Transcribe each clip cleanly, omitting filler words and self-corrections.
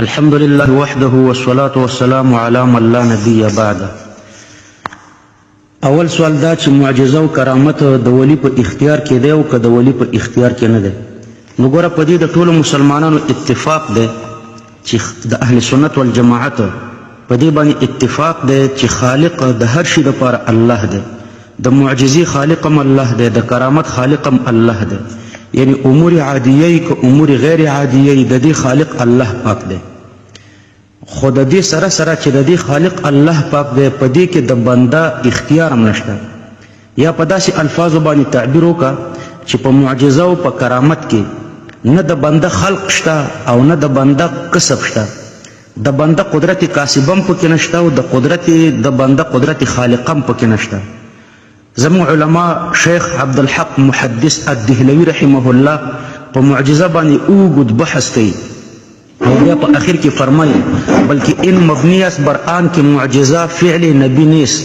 الحمد لله وحده والصلاة والسلام على من لا نبي بعده. اول سوال دا چې معجزه او کرامت د ولی په اختیار کې دی او که د ولی په اختیار کې نه دی؟ نو ګوره، په دې د ټولو مسلمانانو اتفاق دی چې د اهل سنت والجماعت په دې باندې اتفاق دی چې خالق د هر شي لپاره الله دی. د معجزې خالق هم الله دی، د کرامت خالق هم الله دی، یعنی امور عادیه که امور غیر عادیه، د دې خالق الله پاک دی. خو د دې سره سره چې د دې خالق الله پاک دی، په دې کې د بنده اختیار هم نشته. یا په داسې الفاظو باندې تعبیر وکړه چې په معجزه او په کرامت کې نه د بنده خلق شته او نه د بنده کسب شته. د بنده قدرت کاسبه هم پکې نشته او د قدرت د بنده قدرت خالقه هم پکې نشته. زموږ علما شیخ عبدالحق محدث الدهلوي رحمه الله په معجزه باندې اوږد بحث کوي او بیا په اخر کې فرمایي: بلکې این مبنی است بر آن که معجزه فعل نبی نیست،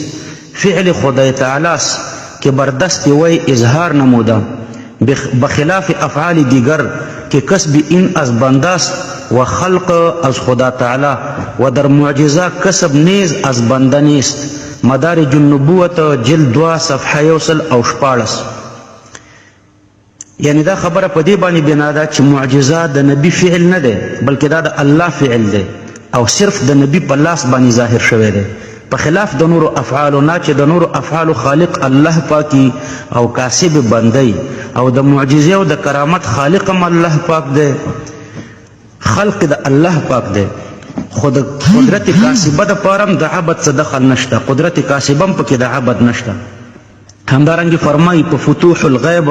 فعل خدای تعالی است که بر دست وی اظهار نموده، بخلاف افعال دیگر که کسب این از بنده است و خلق از خدا تعالی، و در معجزه کسب نیز از بنده نیست. مدارج النبوت جلد 2 صفحه 116. یعنی دا خبره په دې باندې بنا ده چې معجزه د نبی فعل نه دی، بلکې دا د الله فعل دی او صرف د نبی په لاس باندې ظاهر شوی دی، په خلاف د نورو افعالو نه چې د نورو افعالو خالق الله پاکي او کاسب بندي، او د معجزې او د کرامت خالق هم الله پاک دی، خلق د الله پاک دی، خو د قدرت کاسبه د پاره هم د عبد څه دخل نشته، قدرت کاسبه هم پکې د عبد نشته. همدارنګه فرمایي په فتوح الغیب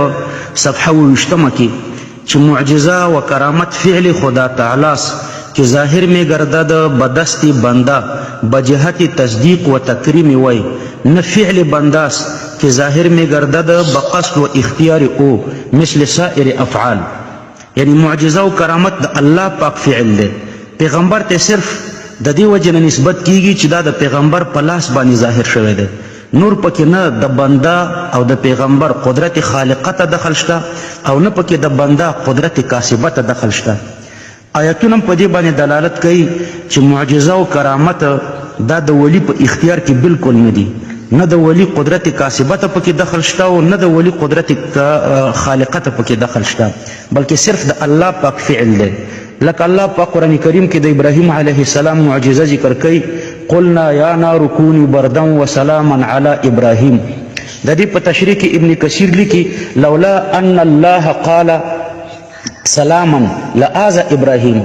صفحه 27 کې چې معجزه و کرامت فعل خدا تعالی است که ظاهر می گردد بدست بنده بجهت تصدیق و تکریم وی، نه فعل بنده است که ظاهر می گردد بقصد و اختیار او مثل سائر افعال. یعنی معجزه او کرامت د الله پاک فعل دی، پیغمبر ته صرف د دې وجې نه نسبت کیږي چې دا د پیغمبر په لاس باندې ظاهر شوی دی. نور پکې نه د بنده او د پیغمبر قدرت خالقه ته دخل شته او نه پکې د بنده قدرت کاسبه ته دخل شته. آیتونه هم په دې باندې دلالت کوي چې معجزه او کرامت دا د ولی په اختیار کې بالکل نه دي، نه د ولی قدرت کاسبه ته پکې دخل شته او نه د ولی قدرت خالقه ته پکې دخل شته، بلکې صرف د الله پاک فعل دی. لکه الله پاک قرآن کریم کې د ابراهیم علیه السلام معجزه ذکر کوي: قلنا یا نار کونی بردا وسلاما علی ابراهیم. د دې په تشریح کې ابن کثیر لیکي: لولا ان الله قال سلاما لآز ابراهیم.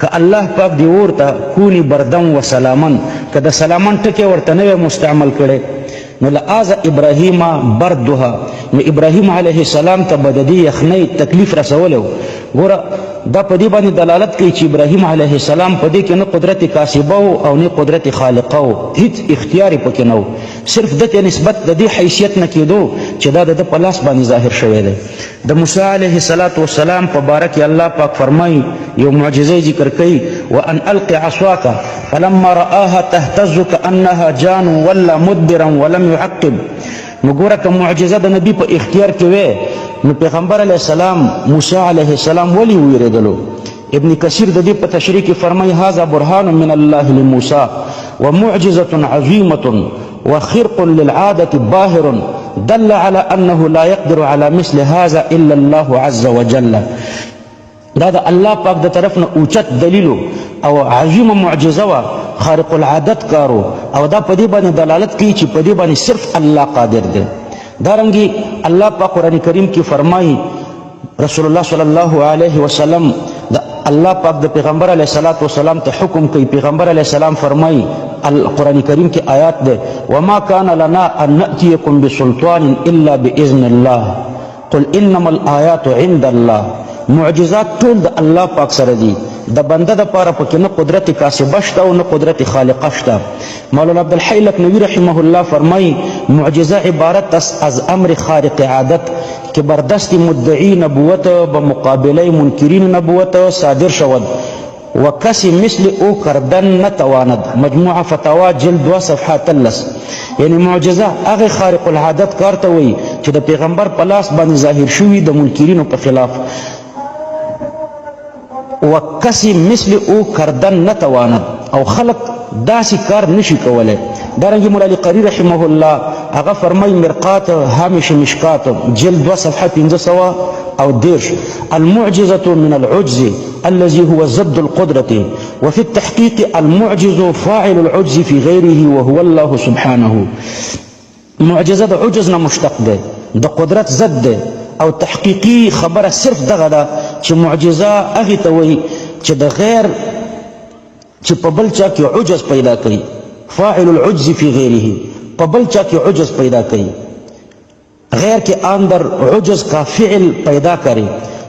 که الله پاک دی ورته کونی بردم و سلامن، که د سلامن ټکی ورته نه مستعمل کړي، نو لآز ابراهیم بردها، نو ابراهیم علیه السلام ته به د دې یخنۍ تکلیف رسولی. ګوره، دا په دې باندې دلالت کوي چې ابراهیم علیه السلام په دې کې نه قدرت کاسبه او نه قدرت خالقه و، هیڅ اختیار یې پکې نه و، صرف ده ته نسبت د دې حیثیت نه کېدو چې دا د ده په لاس باندې ظاهر شوی دی. د موسی علیه الصلاة والسلام په باره کې الله پاک فرمایي، یو معجزه ذکر کوي: وان الق عصاک فلما رآها تهتز كأنها جان ولا مدبرا ولم يعقب. نو ګوره، که معجزه د نبی په اختیار کې وي، نو پیغمبر علیه السلام موسی علیه السلام ولی ویریدلو؟ ابن کثیر د دې په تشریح کې فرمایي: هذا برهان من الله لموسی ومعجزة عظيمة وخرق للعادة باهر دل على أنه لا يقدر على مثل هذا إلا الله عز وجل. دا د الله پاک د طرف نه اوچت دلیل او عظیمه معجزه وه، خارق العادت کارو، او دا په دې باندې دلالت کوي چې په دې باندې صرف الله قادر دی. دارنګي الله پاک قرآن کریم کې فرمایي، رسول الله صلی الله علیه وسلم د الله پاک د پیغمبر علیه الصلاۃ والسلام ته حکم کوي. پیغمبر علیه السلام فرمایي، قرآن کریم کې آیات ده: وما كان لنا ان نأتيكم بسلطان الا باذن الله قل انما الآیات عند الله. معجزات ټول د الله پاک سره دي، د بنده د پاره پکې نه قدرت کاسبه شته او نه قدرت خالقه شته. مولانا عبدالحی لکنوی رحمه الله فرمایي: معجزه عبارت است از امر خارق عادت که بر دست مدعی نبوت به مقابله منکرین نبوت صادر شود و کسی مثل او کردن نتواند. مجموعه فتاوا جلد 2 صفحه 13. یعنی معجزه هغه خارق العادت کار ته وایي چې د پیغمبر په لاس باندې ظاهر شوي د منکرینو په خلاف. و کسی مثل او کردن نتواند، او خلق داسې کار نشي کولی. دارنګه مولا علی قاری رحمه الله هغه فرمایي، مرقات هامش مشکات جلد 2 صفحه 530: المعجزة من العجز الذي هو ضد القدرة، وفي التحقيق المعجز فاعل العجز في غيره وهو الله سبحانه. معجزه د عجز نه مشتق ده، د قدرت ضد ده، او تحقیقي خبره صرف دغه ده چې معجزه هغې ته وایي چې د غیر چې په بل چا کې عجز پیدا کوي، فاعل العجز فی غیره، په بل چا کې عجز پیدا کوي، غیر کې اندر عجز کا فعل پیدا کرے،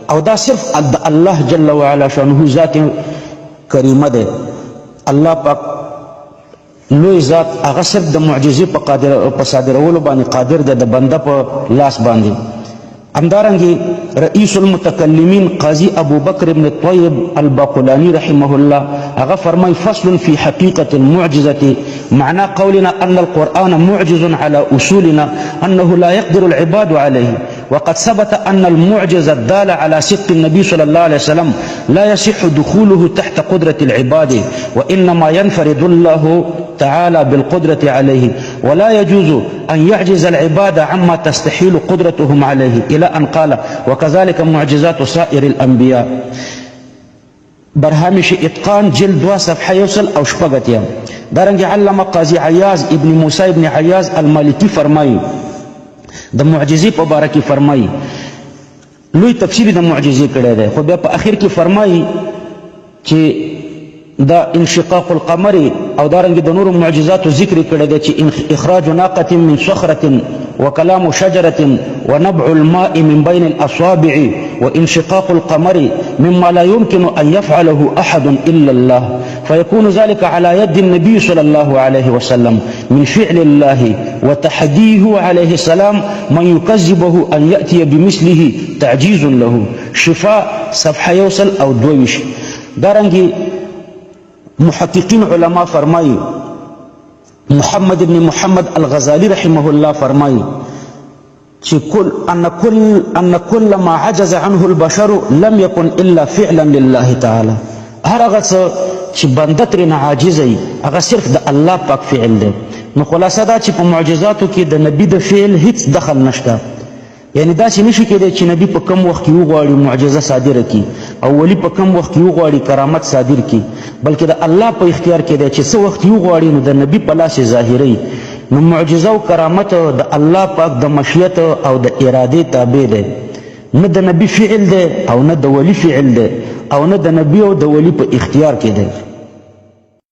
او دا صرف د الله جل وعلا شانه ذات کریمه ده. الله پاک لوی ذات هغه صرف د معجزې په قادر په صادرولو باندې قادر دی، د بنده په لاس باندې. همدارنګه رئیس المتکلمین قاضي ابو بکر ابن طیب الباقلاني رحمه الله هغه فرمای: فصل في حقيقة المعجزة. معنى قولنا أن القرآن معجز على أصولنا أنه لا يقدر العباد عليه، وقد ثبت أن المعجزة الدالة على صدق النبي صلى الله عليه وسلم لا يصح دخوله تحت قدرة العباد، وإنما ينفرد الله تعالى بالقدرة عليه، ولا يجوز أن يعجز العباد عما تستحيل قدرتهم عليه، إلى أن قال: وكذلك معجزات سائر الأنبياء. برهامش اتقان جلد 2 صفحه 186. دارنګه علامه قاضي عیاض ابن موسی ابن عیاض المالکی فرمایي، د معجزې په باره کې فرمایي، لوی تفسیر د معجزې کړی دی، خو بیا په اخر کې فرمایي چې دا انشقاق القمر او دارنګه د نورو معجزاتو ذکر کړی دی چې اخراج ناقة من صخرة وكلام شجرة ونبع الماء من بين الأصابع وانشقاق القمر مما لا يمكن أن يفعله أحد إلا الله، فيكون ذلك على يد النبي صلى الله عليه وسلم من فعل الله وتحديه عليه السلام من يكذبه أن يأتي بمثله تعجيز له. شفاء صفحه 122. دارنګه محققین علما فرمایي، محمد ابن محمد الغزالي رحمه الله فرمایي چې كل ان كل ان كل ما عجز عنه البشر لم يكن الا فعلا لله تعالى. هر هغه څه چې بنده ترې نه عاجز وي هغه صرف د الله پاک فعل دی. نو خلاصه دا چې په معجزاتو کې د نبي د فعل هیڅ دخل نشته، یعنی داسې نشي کېدای چې نبی په کم وخت کې وغواړي معجزه صادره کړي او ولی په کم وخت کې وغواړي کرامت صادر کړي، بلکې د الله په اختیار کې دی چې څه وخت یې وغواړي نو د نبی په لاس یې ظاهروي. نو معجزه او کرامت د الله پاک د مشیت او د ارادې تابع دی، نه د نبی فعل دی او نه د ولی فعل دی او نه د نبی او د ولی په اختیار کې دی.